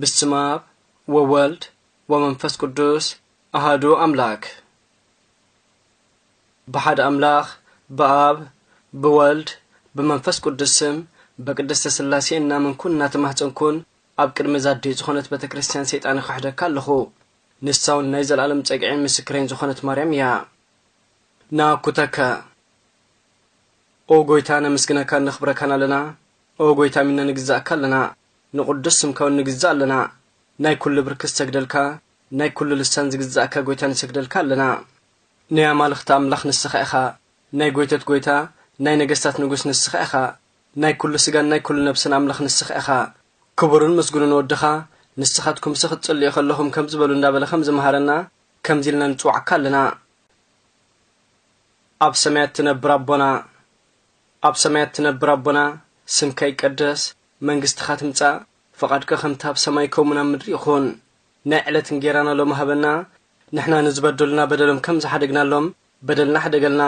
በስመ አብ ወወልድ ወመንፈስ ቅዱስ አሃዱ አምላክ። ብሓደ ኣምላኽ፣ ብኣብ፣ ብወልድ፣ ብመንፈስ ቅዱስ ስም፣ በቅድስተ ሥላሴ እናመንኩን እናተማህጸንኩን፣ ኣብ ቅድሚ እዛ ኣደይ ዝኾነት ቤተ ክርስቲያን ሰይጣን እኽሕደካ ኣለኹ። ንሳ እውን ናይ ዘለኣለም ጸግዒን ምስክረይን ዝኾነት ማርያም እያ። ንኣኩተከ። ኦ ጎይታ፣ ነመስግነካን ነኽብረካን ኣለና። ኦ ጎይታ፣ ኣሚንና ንግዛእካ ኣለና። ንቕዱስ ስምካ እውን ንግዛእ ኣለና። ናይ ኩሉ ብርኪ ዝሰግደልካ፣ ናይ ኩሉ ልሳን ዝግዛእካ ጎይታ ንሰግደልካ ኣለና። ናይ ኣማልኽቲ ኣምላኽ ንስኻ ኢኻ። ናይ ጎይቶት ጎይታ፣ ናይ ነገስታት ንጉስ ንስኻ ኢኻ። ናይ ኩሉ ስጋን ናይ ኩሉ ነብስን ኣምላኽ ንስኻ ኢኻ። ክቡርን ምስጉንን ወድኻ፣ ንስኻትኩምሲ ክትጽልዩ ከለኹም ከምዚ በሉ እንዳበለ ከም ዝመሃረና፣ ከምዚ ኢልና ንጽውዓካ ኣለና። ኣብ ሰማያት ትነብር ኣቦና፣ ኣብ ሰማያት ትነብር ኣቦና፣ ስምካ ይቀደስ፣ መንግስትኻ ትምጻእ፣ ፍቓድካ ከምቲ ኣብ ሰማይ ከምኡ እውን ኣብ ምድሪ ይኹን። ናይ ዕለት እንጌራና ሎሚ ሃበና፣ ንሕና ንዝበደሉና በደሎም ከም ዝሓደግናሎም በደልና ሕደገልና፣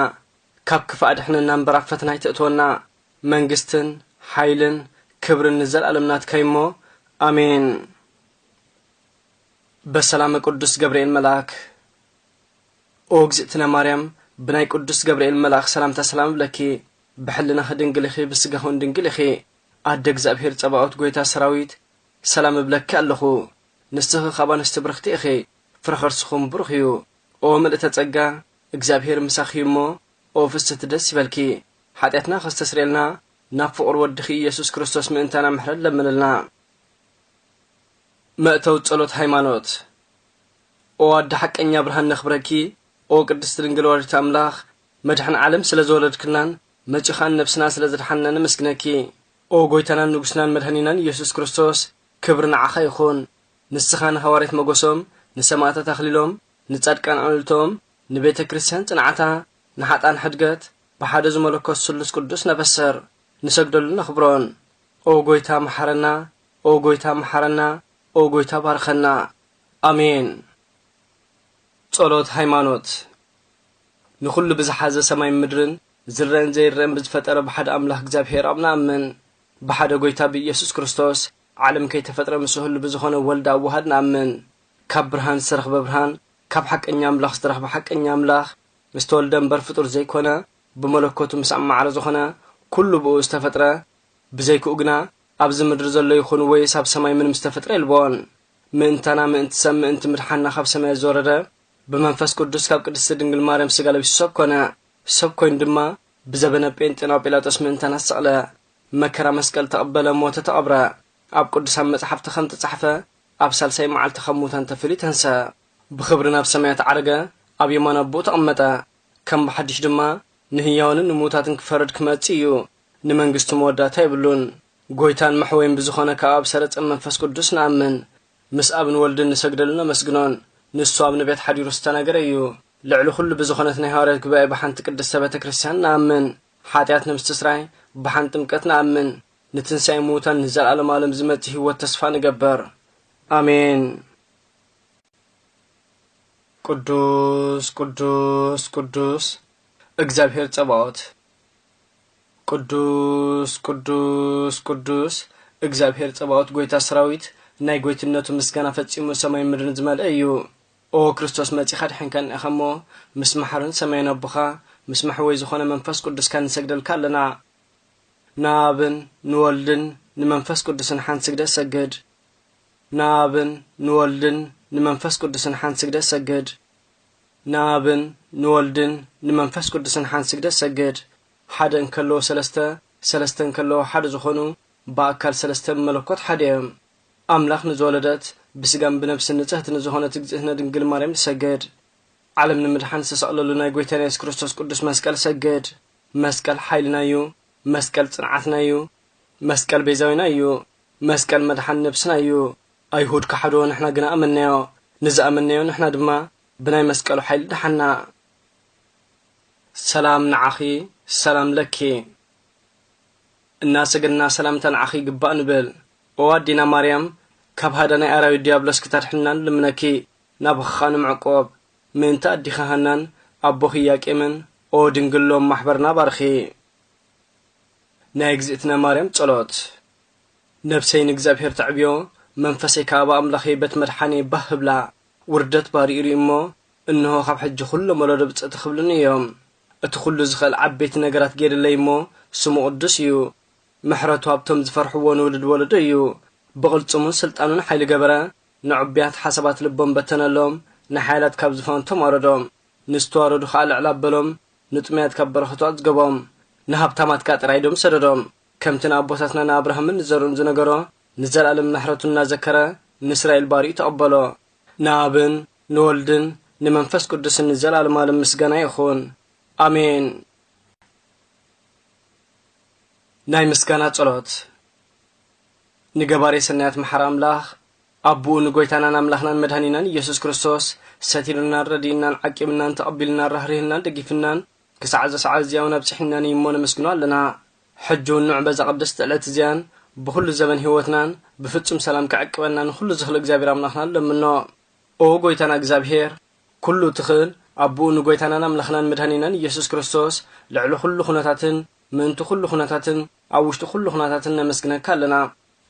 ካብ ክፋእ ኣድሕነና እምበር ኣብ ፈተና ኣይተእትወና። መንግስትን ሓይልን ክብርን ንዘለኣለም ናትካ እዩ እሞ፣ ኣሜን። በሰላመ ቅዱስ ገብርኤል መልኣክ። ኦ እግዝእትነ ማርያም፣ ብናይ ቅዱስ ገብርኤል መልኣኽ ሰላምታ ሰላም እብለኪ። ብሕልናኺ ድንግል ኢኺ፣ ብስጋኺ እውን ድንግል ኢኺ። ኣደ እግዚኣብሔር ጸባኦት፣ ጐይታ ሰራዊት፣ ሰላም እብለኪ ኣለኹ። ንስኺ ካብ ኣንስቲ ብርኽቲ ኢኺ፣ ፍረ ኸርስኺ እውን ብሩኽ እዩ። ኦ ምልእተ ጸጋ፣ እግዚኣብሔር ምሳኺ እዩ እሞ፣ ኦ ፍስሕቲ ደስ ይበልኪ። ሓጢኣትና ከስተስርየልና፣ ናብ ፍቑር ወድኺ ኢየሱስ ክርስቶስ ምእንታና ምሕረት ለምንልና። መእተዊ ጸሎት ሃይማኖት። ኦ ኣደ ሓቀኛ ብርሃን ነኽብረኪ፣ ኦ ቅድስቲ ድንግል ወላዲተ ኣምላኽ፣ መድሕን ዓለም ስለ ዝወለድክልናን መጺኻን ነብስና ስለ ዘድሓንናን ነመስግነኪ። ኦ ጎይታናን ንጉስናን መድሃኒናን ኢየሱስ ክርስቶስ፣ ክብሪ ንዓኻ ይኹን። ንስኻ ንሃዋርያት መጎሶም፣ ንሰማእታት ኣኽሊሎም፣ ንጻድቃን ኣውልቶም፣ ንቤተ ክርስቲያን ጽንዓታ፣ ንሓጥኣን ሕድገት፣ ብሓደ ዝመለኮት ስሉስ ቅዱስ ነበሰር፣ ንሰግደሉን ነኽብሮን። ኦ ጎይታ መሓረና፣ ኦ ጎይታ መሓረና፣ ኦ ጎይታ ባርኸና። ኣሜን። ጸሎት ሃይማኖት። ንኹሉ ብዝሓዘ ሰማይን ምድርን ዝረአን ዘይረአን ብዝፈጠረ ብሓደ ኣምላኽ እግዚኣብሔር ኣብ ንኣምን። ብሓደ ጎይታ ብኢየሱስ ክርስቶስ ዓለም ከይተፈጥረ ምስኡ ህሉ ብዝኾነ ወልድ ኣብ ውሃድ ንኣምን። ካብ ብርሃን ዝተረኽበ ብርሃን፣ ካብ ሓቀኛ ኣምላኽ ዝተረኽበ ሓቀኛ ኣምላኽ፣ ዝተወልደ እምበር ፍጡር ዘይኮነ፣ ብመለኮቱ ምስ ኣብ ማዕረ ዝኾነ፣ ኩሉ ብኡ ዝተፈጥረ፣ ብዘይክኡ ግና ኣብዚ ምድሪ ዘሎ ይኹን ወይስ ኣብ ሰማይ ምንም ዝተፈጥረ የልቦን። ምእንታና፣ ምእንቲ ሰብ፣ ምእንቲ ምድሓንና ካብ ሰማይ ዝወረደ፣ ብመንፈስ ቅዱስ ካብ ቅድስቲ ድንግል ማርያም ስጋ ለቢሱ ሰብ ኮነ። ሰብ ኮይኑ ድማ ብዘበነ ጴንጤናዊ ጲላጦስ ምእንታና ተሰቕለ፣ መከራ መስቀል ተቐበለ፣ ሞተ፣ ተቐብረ። ኣብ ቅዱሳን መጻሕፍቲ ከም ተጻሕፈ፣ ኣብ ሳልሳይ መዓልቲ ካብ ሙታን ተፈልዩ ተንሰ። ብኽብሪ ናብ ሰማያት ዓረገ፣ ኣብ የማን ኣቦኡ ተቐመጠ። ከም ብሓድሽ ድማ ንህያዋንን ንምዉታትን ክፈርድ ክመጽእ እዩ። ንመንግስቱ መወዳእታ የብሉን። ጐይታን መሕወይን ብዝኾነ ካብ ኣብ ሰረጸ መንፈስ ቅዱስ ንኣምን። ምስ ኣብን ወልድን ንሰግደሉን ነመስግኖን። ንሱ ኣብ ነቢያት ሓዲሩ ዝተናገረ እዩ። ልዕሊ ኹሉ ብዝኾነት ናይ ሃዋርያት ጉባኤ ብሓንቲ ቅድስተ ቤተ ክርስቲያን ንኣምን። ሓጢኣት ንምስትስራይ ብሓንቲ ጥምቀት ንኣምን። ንትንሳኤ ምዉታን ንዘለኣለም ዓለም ዝመጽእ ህይወት ተስፋ ንገብር። ኣሜን። ቅዱስ፣ ቅዱስ፣ ቅዱስ እግዚኣብሔር ጸባኦት። ቅዱስ፣ ቅዱስ፣ ቅዱስ እግዚኣብሔር ጸባኦት፣ ጐይታ ሰራዊት፣ ናይ ጐይትነቱ ምስጋና ፈጺሙ ሰማይን ምድርን ዝመልአ እዩ። ኦ ክርስቶስ፣ መጺኻ ድሒንካና ኢኻ እሞ፣ ምስ መሓርን ሰማያውን ኣቦኻ፣ ምስ መሕወይ ዝኾነ መንፈስ ቅዱስካ ንሰግደልካ ኣለና። ንኣብን ንወልድን ንመንፈስ ቅዱስን ሓንቲ ስግደት ሰግድ። ንኣብን ንወልድን ንመንፈስ ቅዱስን ሓንቲ ስግደት ሰግድ። ንኣብን ንወልድን ንመንፈስ ቅዱስን ሓንቲ ስግደት ሰግድ። ሓደ እንከለዉ ሰለስተ፣ ሰለስተ እንከለዉ ሓደ ዝኾኑ፣ ብኣካል ሰለስተ፣ ብመለኮት ሓደ እዮም። ኣምላኽ ንዝወለደት፣ ብስጋን ብነብስን ንጽህቲ ንዝኾነት እግዝእትነ ድንግል ማርያም ንሰግድ። ዓለም ንምድሓን ዝተሰቕለሉ ናይ ጐይታና የሱስ ክርስቶስ ቅዱስ መስቀል ሰግድ። መስቀል ሓይልና እዩ። መስቀል ጽንዓትና እዩ። መስቀል ቤዛዊና እዩ። መስቀል መድሓኒ ነብስና እዩ። ኣይሁድ ከሓድዎ፣ ንሕና ግና ኣመንናዮ። ንዝኣመንናዮ ንሕና ድማ ብናይ መስቀሉ ሓይሊ ደሓንና። ሰላም ንዓኺ፣ ሰላም ለኪ። እናሰገድና ሰላምታ ንዓኺ ይግባእ ንብል። ኦ ኣዴና ማርያም፣ ካብ ሃዳናይ ኣራዊት ዲያብሎስ ክተድሕንና ንልምነኪ፣ ናብኺ ኸኣ ንምዕቆብ። ምእንቲ ኣዲኺ ሃናን ኣቦኺ ኢያቄምን፣ ኦ ድንግል፣ ሎም ማሕበርና ባርኺ። ናይ እግዝእትነ ማርያም ጸሎት። ነፍሰይ ንእግዚኣብሔር ተዕብዮ፣ መንፈሰይ ከኣ ብኣምላኸይ በት መድሓኔ ባህ እብላ። ውርደት ባሪኡ ርእዩ እሞ፣ እንሆ፣ ካብ ሕጂ ኹሎም ወለዶ ብጽእቲ ክብሉኒ እዮም። እቲ ኹሉ ዝኽእል ዓበይቲ ነገራት ገይርለይ እሞ፣ ስሙ ቅዱስ እዩ። ምሕረቱ ኣብቶም ዝፈርሕዎ ንውሉድ ወለዶ እዩ። ብቕልጽሙን ስልጣኑን ሓይሊ ገበረ፣ ንዕቡያት ሓሳባት ልቦም በተነሎም፣ ንሓያላት ካብ ዝፋንቶም ኣረዶም። ንዝተዋረዱ ኸኣ ልዕል ኣበሎም፣ ንጥሙያት ካብ በረኸቱ ኣጽገቦም፣ ንሃብታማት ከኣ ጥራይ ዶም ሰደዶም። ከምቲ ንኣቦታትና ንኣብርሃምን ንዘርኡን ዝነገሮ፣ ንዘለኣለም ምሕረቱ እናዘከረ፣ ንእስራኤል ባሪኡ ተቐበሎ። ንኣብን ንወልድን ንመንፈስ ቅዱስን ንዘለኣለም ኣለም ምስጋና ይኹን። ኣሜን። ናይ ምስጋና ጸሎት። ንገባሬ ሰናያት መሓሪ ኣምላኽ፣ ኣቦኡ ንጎይታናን ኣምላኽናን መድሃኒናን ኢየሱስ ክርስቶስ፣ ሰቲሩናን ረዲእናን ዓቂብናን ተቐቢልናን ራህሪህናን ደጊፍናን፣ ክሳዕ እዛ ሰዓት እዚኣ እውን ኣብጺሕናን እዩ እሞ ነመስግኖ ኣለና። ሕጂ እውን ንዑ በዛ ቅድስቲ ዕለት እዚኣን ብኹሉ ዘበን ህይወትናን ብፍጹም ሰላም ክዕቅበና ንኹሉ ዝኽእል እግዚኣብሔር ኣምላኽና ንለምኖ። ኦ ጎይታና እግዚኣብሔር፣ ኩሉ እትኽእል ኣቦኡ ንጎይታናን ኣምላኽናን መድሃኒናን ኢየሱስ ክርስቶስ፣ ልዕሊ ኩሉ ኩነታትን ምእንቲ ኩሉ ኩነታትን ኣብ ውሽጢ ኩሉ ኩነታትን ነመስግነካ ኣለና።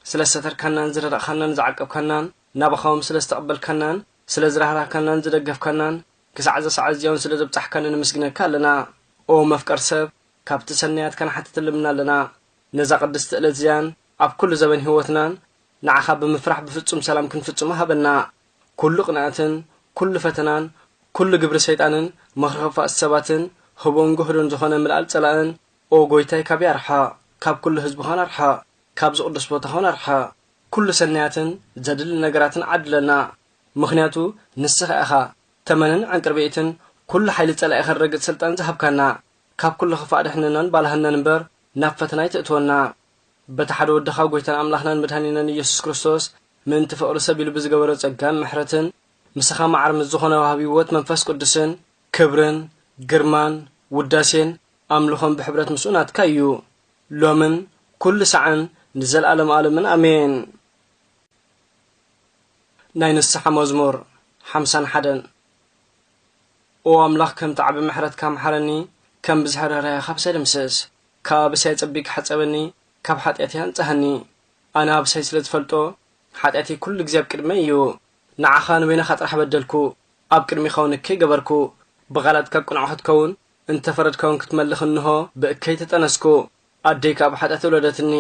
ስለ ዝተተርካናን ዝረዳእካናን ዝዓቀብካናን፣ ናባኻ እውን ስለ ዝተቐበልካናን ስለ ዝራህራህካናን ዝደገፍካናን፣ ክሳዕ እዛ ሰዓት እዚኣ እውን ስለ ዘብጻሕካኒ ነመስግነካ ኣለና። ኦ መፍቀር ሰብ፣ ካብቲ ሰናያትካ ንሓትት ንልምና ኣለና። ነዛ ቅድስቲ ዕለት እዚኣን ኣብ ኩሉ ዘበን ህይወትናን ንዓኻ ብምፍራሕ ብፍጹም ሰላም ክንፍጽሞ ሃበና። ኩሉ ቅንኣትን፣ ኩሉ ፈተናን፣ ኩሉ ግብሪ ሰይጣንን፣ ምኽሪ ኽፋእ ሰባትን፣ ህቦን ጉህዶን ዝኾነ ምልኣል ጸላእን፣ ኦ ጎይታይ፣ ካብያ ኣርሓ፣ ካብ ኩሉ ህዝብኻን ኣርሓ፣ ካብዚ ቅዱስ ቦታኻን ኣርሓ። ኩሉ ሰናያትን ዘድሊ ነገራትን ዓድለና። ምኽንያቱ ንስኻ ኢኻ ተመንን ዕንቅርብኢትን፣ ኩሉ ሓይሊ ጸላኢ ኸረግጽ ስልጣን ዝሃብካና። ካብ ኩሉ ኽፋእ ኣድሕነናን ባልሃናን እምበር፣ ናብ ፈተና ኣይተእትወና። በቲ ሓደ ወድኻ ጎይታን ኣምላኽናን መድሃኒናን ኢየሱስ ክርስቶስ፣ ምእንቲ ፍቕሪ ሰብ ኢሉ ብዝገበሮ ጸጋን ምሕረትን፣ ምሳኻ ማዕር ምስ ዝኾነ ወሃቢ ህይወት መንፈስ ቅዱስን፣ ክብርን፣ ግርማን፣ ውዳሴን፣ ኣምልኾን ብሕብረት ምስኡ ናትካ እዩ። ሎምን ኩሉ ሳዕን ንዘለኣለም ኣለምን ኣሜን። ናይ ንስሓ መዝሙር ሓምሳን ሓደን። ኦ ኣምላኽ፣ ከምቲ ዓቢ ምሕረትካ ምሓረኒ፣ ከም ብዝሒ ርህራሄኻ ኣብሳይ ደምስስ። ካብ ኣበሳይ ጸቢብካ ሕጸበኒ፣ ካብ ሓጢኣተይ ኣንጽሃኒ። ኣነ ኣበሳይ ስለ ዝፈልጦ፣ ሓጢኣተይ ኩሉ ግዜ ኣብ ቅድመይ እዩ። ንዓኻ ንበይንኻ ጥራሕ በደልኩ፣ ኣብ ቅድሚኻ እውን እከይ ገበርኩ። ብቓላትካ ቅኑዕ ክትከውን፣ እንተ ፈረድካ እውን ክትመልኽ እንሆ ብእከይ ተጠነስኩ። ኣደይ ከኣ ብሓጢኣት ወለደትኒ።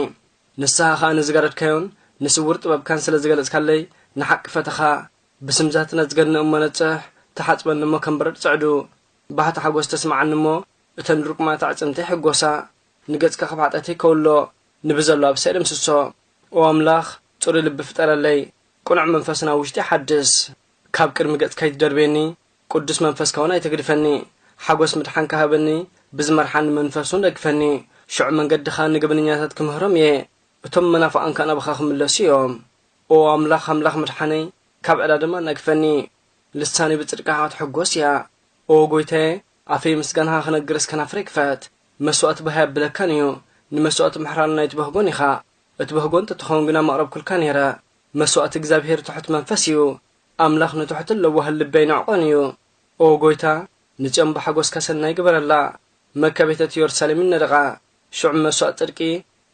ንስኻ ኸኣ ንዝጋረድካዮን ንስውር ጥበብካን ስለ ዝገለጽካለይ፣ ንሓቂ ፈተኻ። ብስምዛ ትነጽገኒ እሞ ነጽህ፣ ትሓጽበኒ እሞ ከም በረድ ጽዕዱ። ባህታ ሓጎስ ተስምዓኒ እሞ፣ እተን ርቁማት ኣዕጽምተይ ሕጎሳ። ንገጽካ ካብ ሓጢኣተይ ከውሎ፣ ንብዘሎ ኣበሳይ ደምስሶ። ኦ ኣምላኽ፣ ጽሩይ ልቢ ፍጠረለይ፣ ቅኑዕ መንፈስን ኣብ ውሽጢ ሓድስ። ካብ ቅድሚ ገጽካ ኣይትደርብየኒ፣ ቅዱስ መንፈስካ እውን ኣይትግድፈኒ። ሓጎስ ምድሓንካ ሃበኒ፣ ብዝመርሓኒ መንፈስ እውን ደግፈኒ። ሽዑ መንገድኻ ንገበነኛታት ክምህሮም እየ፣ እቶም መናፍቓን ከኣ ናባኻ ክምለሱ እዮም። ኦ ኣምላኽ፣ ኣምላኽ ምድሓነይ፣ ካብ ዕዳ ድማ ኣናግፈኒ። ልሳነይ ብጽድቅኻ ክትሕጎስ እያ። ኦ ጐይታየ፣ ኣፈይ ምስጋናኻ ክነግርስ ከናፍረይ ክፈት። መስዋእቲ ባህ ኣየብለካን እዩ፣ ንመስዋእቲ ምሕራር ናይ ትበህጎን ኢኻ። እትበህጎ እንተትኸውን ግና መቕረብኩልካ ነይረ። መስዋእቲ እግዚኣብሄር ትሑት መንፈስ እዩ፣ ኣምላኽ ንትሑትን ለዋህን ልቢ ኣይንዕቆን እዩ። ኦ ጐይታ፣ ንጽዮን ብሓጎስካ ሰናይ ግበረላ፣ መካቤተት ኢየሩሳሌም ይነደቓ። ሽዑ መስዋእቲ ጽድቂ፣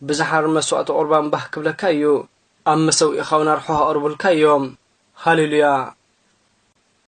ብዝሓርር መስዋእቲ ቁርባን ባህ ክብለካ እዩ። ኣብ መሰውኢኻ እውን ኣርሑ ከቕርቡልካ እዮም። ሃሌሉያ!